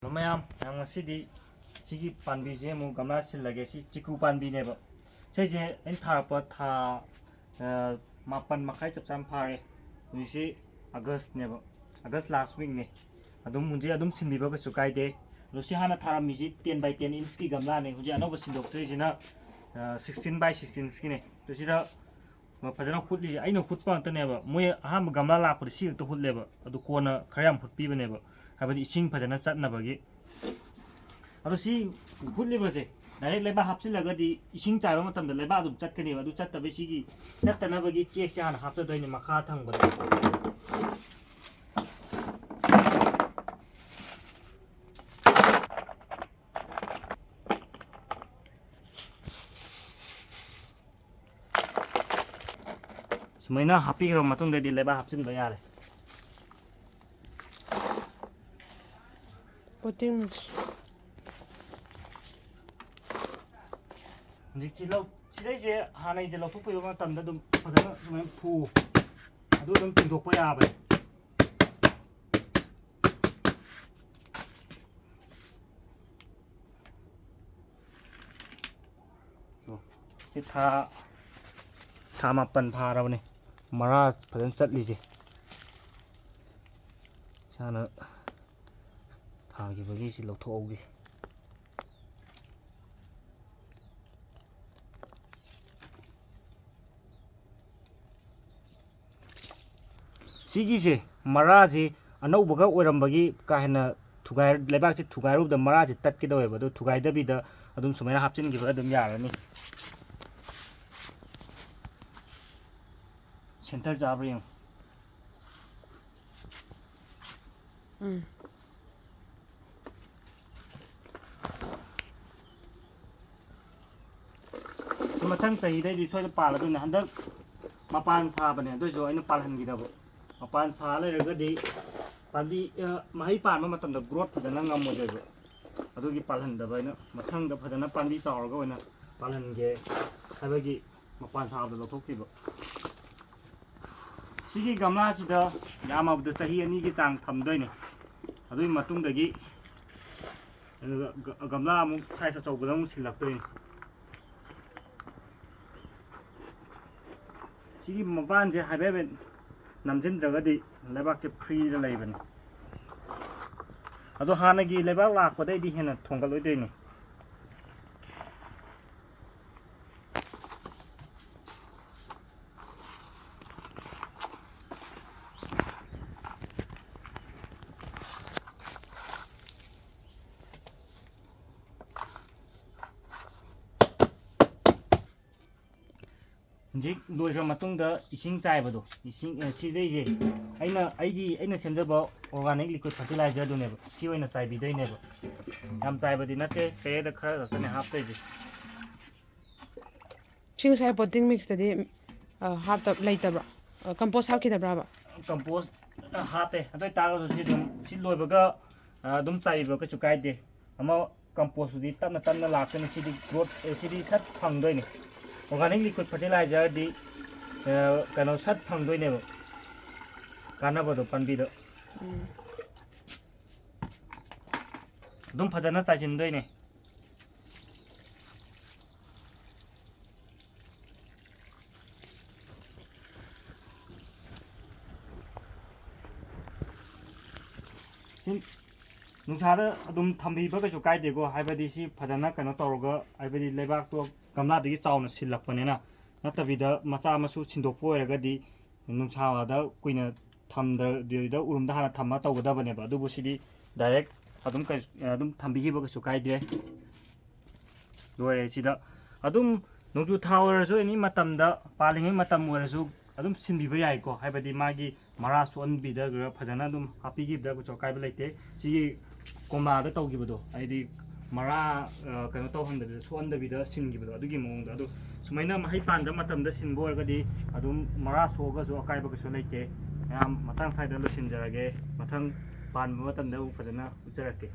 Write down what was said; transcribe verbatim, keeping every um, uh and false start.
Hello ꯃꯌꯥꯝ, ꯃꯌꯥꯝ ꯉꯁꯤꯗꯤ ꯁꯤꯒꯤ ꯄꯥꯝꯕꯤꯁꯦ ꯑꯃꯨꯛ ꯒꯝꯂꯥ ꯁꯤꯜꯂꯒꯦ꯫ ꯁꯤ ꯆꯤꯀꯨ ꯄꯥꯝꯕꯤꯅꯦꯕ꯫ ꯁꯤꯁꯦ ꯑꯩꯅ ꯊꯥꯔꯛꯄ ꯊꯥ, ꯑ, ꯃꯥꯄꯟ ꯃꯈꯥꯏ ꯆꯞ ꯆꯥꯅ ꯐꯥꯔꯦ꯫ ꯍꯧꯖꯤꯛꯁꯤ ꯑꯥꯒꯁꯅꯦꯕ, ꯑꯥꯒꯁ ꯂꯥꯁ ꯋꯤꯛꯅꯦ꯫ ꯑꯗꯨꯝ ꯍꯧꯖꯤꯛ ꯑꯗꯨꯝ ꯁꯤꯟꯕꯤꯕ ꯀꯩꯁꯨ ꯀꯥꯏꯗꯦ꯫ ꯑꯗꯣ ꯁꯤ ꯍꯥꯟꯅ ꯊꯥꯔꯝꯃꯤꯁꯤ ꯇꯦꯟ ꯕꯥꯏ ꯇꯦꯟ ꯏꯟꯁꯀꯤ ꯒꯝꯂꯥꯅꯦ꯫ ꯍꯧꯖꯤꯛ ꯑꯅꯧꯕ ꯁꯤꯟꯗꯣꯛꯇꯣꯏꯁꯤꯅ, ꯑ, ꯁꯤꯛꯁꯇꯤꯟ ꯕꯥꯏ ꯁꯤꯛꯁꯇꯤꯟ ꯏꯟꯁꯀꯤꯅꯦ꯫ ꯑꯗꯣ ꯁꯤꯗ ꯐꯖꯅ ꯍꯨꯠꯂꯤꯁꯦ ꯑꯩꯅ ꯍꯨꯠꯄ ꯉꯥꯛꯇꯅꯦꯕ꯫ ꯃꯣꯏ ꯑꯍꯥꯟꯕ ꯒꯝꯂꯥ ꯂꯥꯛꯄꯗ ꯁꯤ ꯈꯛꯇ ꯍꯨꯠꯂꯦꯕ꯫ ꯑꯗꯨ ꯀꯣꯟꯅ ꯈꯔ ꯌꯥꯝ ꯍꯨꯠꯄꯤꯕꯅꯦꯕ, ꯍꯥꯏꯕꯗꯤ ꯏꯁꯤꯡ ꯐꯖꯅ ꯆꯠꯅꯕꯒꯤ꯫ ꯑꯗꯣ ꯁꯤ ꯍꯨꯠꯂꯤꯕꯁꯦ ꯗꯥꯏꯔꯦꯛ ꯂꯩꯕꯥꯛ ꯍꯥꯞꯆꯤꯜꯂꯒꯗꯤ ꯏꯁꯤꯡ ꯆꯥꯏꯕ ꯃꯇꯝꯗ ꯂꯩꯕꯥꯛ ꯑꯗꯨꯝ ꯆꯠꯀꯅꯦꯕ꯫ ꯑꯗꯨ ꯆꯠꯇꯕꯩ ꯁꯤꯒꯤ ꯆꯠꯇꯅꯕꯒꯤ ꯆꯦꯛꯁꯦ ꯍꯥꯟꯅ ꯍꯥꯞꯆꯗꯣꯏꯅꯦ ꯃꯈꯥ ꯊꯪꯕꯗ꯫ ꯁꯨꯃꯥꯏꯅ ꯍꯥꯞꯄꯤꯈ꯭ꯔꯕ ꯃꯇꯨꯡꯗꯗꯤ ꯂꯩꯕꯥꯛ ꯍꯥꯞꯆꯤꯟꯕ ꯌꯥꯔꯦ꯫ ꯄꯣꯇꯤꯡ ꯃꯤꯛꯁ꯫ ꯍꯧꯖꯤꯛꯁꯤ ꯂꯧ-, ꯁꯤꯗꯩꯁꯦ ꯍꯥꯟꯅꯩꯁꯦ ꯂꯧꯊꯣꯛꯄꯤꯕ ꯃꯇꯝꯗ ꯑꯗꯨꯝ ꯐꯖꯅ ꯁꯨꯃꯥꯏꯅ ꯐꯨ, ꯑꯗꯨ ꯑꯗꯨꯝ ꯇꯤꯡꯊꯣꯛꯄ ꯌꯥꯕꯅꯦ꯫ ꯁꯤ ꯊꯥ, ꯊꯥ ꯃꯥꯄꯟ ꯐꯥꯔꯕꯅꯦ ꯃꯔꯥ ꯐꯖꯅ ꯆꯠꯂꯤꯁꯦ꯫ ꯏꯁꯥꯅ ꯊꯥꯈꯤꯕꯒꯤ ꯁꯤ ꯂꯧꯊꯣꯛꯍꯧꯒꯦ꯫ ꯁꯤꯒꯤꯁꯦ ꯃꯔꯥꯁꯤ ꯑꯅꯧꯕꯒ ꯑꯣꯏꯔꯝꯕꯒꯤ ꯀꯥ ꯍꯦꯟꯅ ꯊꯨꯒꯥꯏ-, ꯂꯩꯕꯥꯛꯁꯤ ꯊꯨꯒꯥꯏꯔꯨꯕꯗ ꯃꯔꯥꯁꯤ ꯇꯠꯀꯦ ꯇꯧꯋꯦꯕ꯫ ꯑꯗꯨ ꯊꯨꯒꯥꯏꯗꯕꯤꯗ ꯑꯗꯨꯝ ꯁꯨꯃꯥꯏꯅ ꯍꯥꯞꯆꯤꯟꯈꯤꯕ ꯑꯗꯨꯝ ꯌꯥꯔꯅꯤ꯫ ꯁꯦꯟꯇꯔ ꯆꯥꯕ꯭ꯔꯥ ꯌꯦꯡꯉꯨ꯫ ꯎꯝ꯫ ꯃꯊꯪ ꯆꯍꯤꯗꯩꯗꯤ ꯁꯣꯏꯗ ꯄꯥꯜꯂꯗꯣꯏꯅꯦ꯫ ꯍꯟꯗꯛ ꯃꯄꯥꯟ ꯁꯥꯕꯅꯦ, ꯑꯗꯨꯏꯁꯨ ꯑꯩꯅ ꯄꯥꯜꯍꯟꯈꯤꯗꯕ꯫ ꯃꯄꯥꯟ ꯁꯥ ꯂꯩꯔꯒꯗꯤ ꯄꯥꯝꯕꯤ, ꯑ, ꯃꯍꯩ ꯄꯥꯟꯕ ꯃꯇꯝꯗ ꯒ꯭ꯔꯣꯠ ꯐꯖꯅ ꯉꯝꯃꯣꯏꯗꯣꯏꯕ꯫ ꯑꯗꯨꯒꯤ ꯄꯥꯜꯍꯟꯗꯕ ꯑꯩꯅ꯫ ꯃꯊꯪꯗ ꯐꯖꯅ ꯄꯥꯝꯕꯤ ꯆꯥꯎꯔꯒ ꯑꯣꯏꯅ ꯄꯥꯜꯍꯟꯒꯦ ꯍꯥꯏꯕꯒꯤ ꯃꯄꯥꯟ ꯁꯥꯕꯗ ꯂꯧꯊꯣꯛꯈꯤꯕ꯫ ꯁꯤꯒꯤ ꯒꯝꯂꯥꯁꯤꯗ ꯌꯥꯝꯃꯕꯗ ꯆꯍꯤ ꯑꯅꯤꯒꯤ ꯆꯥꯡ ꯊꯝꯗꯣꯏꯅꯦ꯫ ꯑꯗꯨꯒꯤ ꯃꯇꯨꯡꯗꯒꯤ ꯑꯗꯨꯒ ꯒ-, ꯒꯝꯂꯥ ꯑꯃꯨꯛ size ꯑꯆꯧꯕꯗ ꯑꯃꯨꯛ ꯁꯤꯜꯂꯛꯇꯣꯏꯅꯤ꯫ ꯁꯤꯒꯤ ꯃꯄꯥꯟꯁꯦ ꯍꯥꯏꯐꯦꯠ ꯍꯥꯏꯐꯦꯠ ꯅꯝꯁꯤꯟꯗ꯭ꯔꯒꯗꯤ ꯂꯩꯕꯥꯛꯁꯦ freeꯗ ꯂꯩꯕꯅꯤ꯫ ꯑꯗꯣ ꯍꯥꯟꯅꯒꯤ ꯂꯩꯕꯥꯛ ꯂꯥꯛꯄꯗꯩꯗꯤ ꯍꯦꯟꯅ ꯊꯣꯡꯒꯠꯂꯣꯏꯗꯣꯏꯅꯤ꯫ ꯍꯧꯖꯤꯛ ꯂꯣꯏꯈ꯭ꯔ ꯃꯇꯨꯡꯗ ꯏꯁꯤꯡ ꯆꯥꯏꯕꯗꯣ, ꯏꯁꯤꯡ, ꯑꯦ, ꯁꯤꯗꯩꯁꯦ ꯑꯩꯅ, ꯑꯩꯒꯤ, ꯑꯩꯅ ꯁꯦꯝꯖꯕ organic liquid fertilizerꯗꯨꯅꯦꯕ, ꯁꯤ ꯑꯣꯏꯅ ꯆꯥꯏꯕꯤꯗꯣꯏꯅꯦꯕ꯫ ꯌꯥꯝ ꯆꯥꯏꯕꯗꯤ ꯅꯠꯇꯦ, ꯄꯦꯔꯦꯗ ꯈꯔ ꯈꯛꯇꯅꯦ ꯍꯥꯞꯇꯣꯏꯁꯦ꯫ ꯁꯤ ꯉꯁꯥꯏ potting mixꯇꯗꯤ, ꯑ, ꯍꯥꯞꯇ-, ꯂꯩꯇꯕ꯭ꯔꯣ? ꯑ, compost ꯍꯥꯞꯈꯤꯗꯕ꯭ꯔꯕ? Compost ꯍꯥꯞꯄꯦ꯫ ꯑꯗꯨ ꯑꯣꯏꯇꯥꯔꯒꯁꯨ ꯁꯤ ꯑꯗꯨꯝ, ꯁꯤ ꯂꯣꯏꯕꯒ, ꯑ, ꯑꯗꯨꯝ ꯆꯥꯏꯕꯤꯕ ꯀꯩꯁꯨ ꯀꯥꯏꯗꯦ꯫ ꯑꯃ compostꯇꯨꯗꯤ ꯇꯞꯅ ꯇꯞꯅ ꯂꯥꯛꯀꯅꯤ꯫ ꯁꯤꯗꯤ growth, ꯑꯦ, ꯁꯤꯗꯤ ꯁꯠ ꯐꯪꯗꯣꯏꯅꯤ꯫ Organic liquid fertilizerꯗꯤ, ꯑ, ꯀꯩꯅꯣ, ꯁꯠ ꯐꯪꯗꯣꯏꯅꯦꯕ꯫ ꯀꯥꯟꯅꯕꯗꯣ ꯄꯥꯝꯕꯤꯗ꯫ ꯎꯝ꯫ ꯑꯗꯨꯝ ꯐꯖꯅ ꯆꯥꯏꯁꯤꯟꯗꯣꯏꯅꯦ꯫ ꯁꯤ ꯅꯨꯡꯁꯥꯗ ꯑꯗꯨꯝ ꯊꯝꯕꯤꯕ ꯀꯩꯁꯨ ꯀꯥꯏꯗꯦꯀꯣ, ꯍꯥꯏꯕꯗꯤ ꯁꯤ ꯐꯖꯅ ꯀꯩꯅꯣ ꯇꯧꯔꯒ, ꯍꯥꯏꯕꯗꯤ ꯂꯩꯕꯥꯛꯇꯣ ꯒꯝꯂꯥꯗꯒꯤ ꯆꯥꯎꯅ ꯁꯤꯜꯂꯛꯄꯅꯤꯅ, ꯅꯠꯇꯕꯤꯗ ꯃꯆꯥ ꯃꯁꯨ ꯁꯤꯟꯗꯣꯛꯄ ꯑꯣꯏꯔꯒꯗꯤ ꯅꯨꯡꯁꯥꯗ ꯀꯨꯏꯅ ꯊꯝꯗꯕꯤꯗ ꯎꯔꯨꯝꯗ ꯍꯥꯟꯅ ꯊꯝꯃ ꯇꯧꯒꯗꯕꯅꯦꯕ꯫ ꯑꯗꯨꯕꯨ ꯁꯤꯗꯤ direct ꯑꯗꯨꯝ ꯀꯩ-, ꯑꯗꯨꯝ ꯊꯝꯕꯤꯈꯤꯕ ꯀꯩꯁꯨ ꯀꯥꯏꯗ꯭ꯔꯦ꯫ ꯂꯣꯏꯔꯦ꯫ ꯁꯤꯗ ꯑꯗꯨꯝ ꯅꯣꯡꯖꯨ ꯊꯥ ꯑꯣꯏꯔꯁꯨ, ꯑꯦꯅꯤ ꯃꯇꯝꯗ, ꯄꯥꯜꯂꯤꯉꯩ ꯃꯇꯝ ꯑꯣꯏꯔꯁꯨ ꯑꯗꯨꯝ ꯁꯤꯟꯕꯤꯕ ꯌꯥꯏꯀꯣ, ꯍꯥꯏꯕꯗꯤ ꯃꯥꯒꯤ ꯃꯔꯥ ꯁꯣꯛꯍꯟꯕꯤꯗ꯭ꯔꯒ ꯐꯖꯅ ꯑꯗꯨꯝ ꯍꯥꯞꯄꯤꯈꯤꯕꯗ ꯀꯩꯁꯨ ꯑꯀꯥꯏꯕ ꯂꯩꯇꯦ꯫ ꯁꯤꯒꯤ ꯀꯣꯝꯂꯥꯗ ꯇꯧꯈꯤꯕꯗꯣ, ꯍꯥꯏꯗꯤ ꯃꯔꯥ, ꯑ, ꯀꯩꯅꯣ ꯇꯧꯍꯟꯗꯕꯤꯗ, ꯁꯣꯛꯍꯟꯗꯕꯤꯗ ꯁꯤꯟꯈꯤꯕꯗꯣ, ꯑꯗꯨꯒꯤ ꯃꯑꯣꯡꯗ꯫ ꯑꯗꯨ ꯁꯨꯃꯥꯏꯅ ꯃꯍꯩ ꯄꯥꯟꯗꯕ ꯃꯇꯝꯗ ꯁꯤꯟꯕ ꯑꯣꯏꯔꯒꯗꯤ ꯑꯗꯨꯝ ꯃꯔꯥ ꯁꯣꯛꯑꯒꯁꯨ ꯑꯀꯥꯏꯕ ꯀꯩꯁꯨ ꯂꯩꯇꯦ꯫ ꯃꯌꯥꯝ, ꯃꯇꯥꯡ ꯁ꯭ꯋꯥꯏꯗ ꯂꯣꯏꯁꯤꯟꯖꯔꯒꯦ꯫ ꯃꯊꯪ ꯄꯥꯟꯕ ꯃꯇꯝꯗ ꯑꯃꯨꯛ ꯐꯖꯅ ꯎꯠꯆꯔꯛꯀꯦ꯫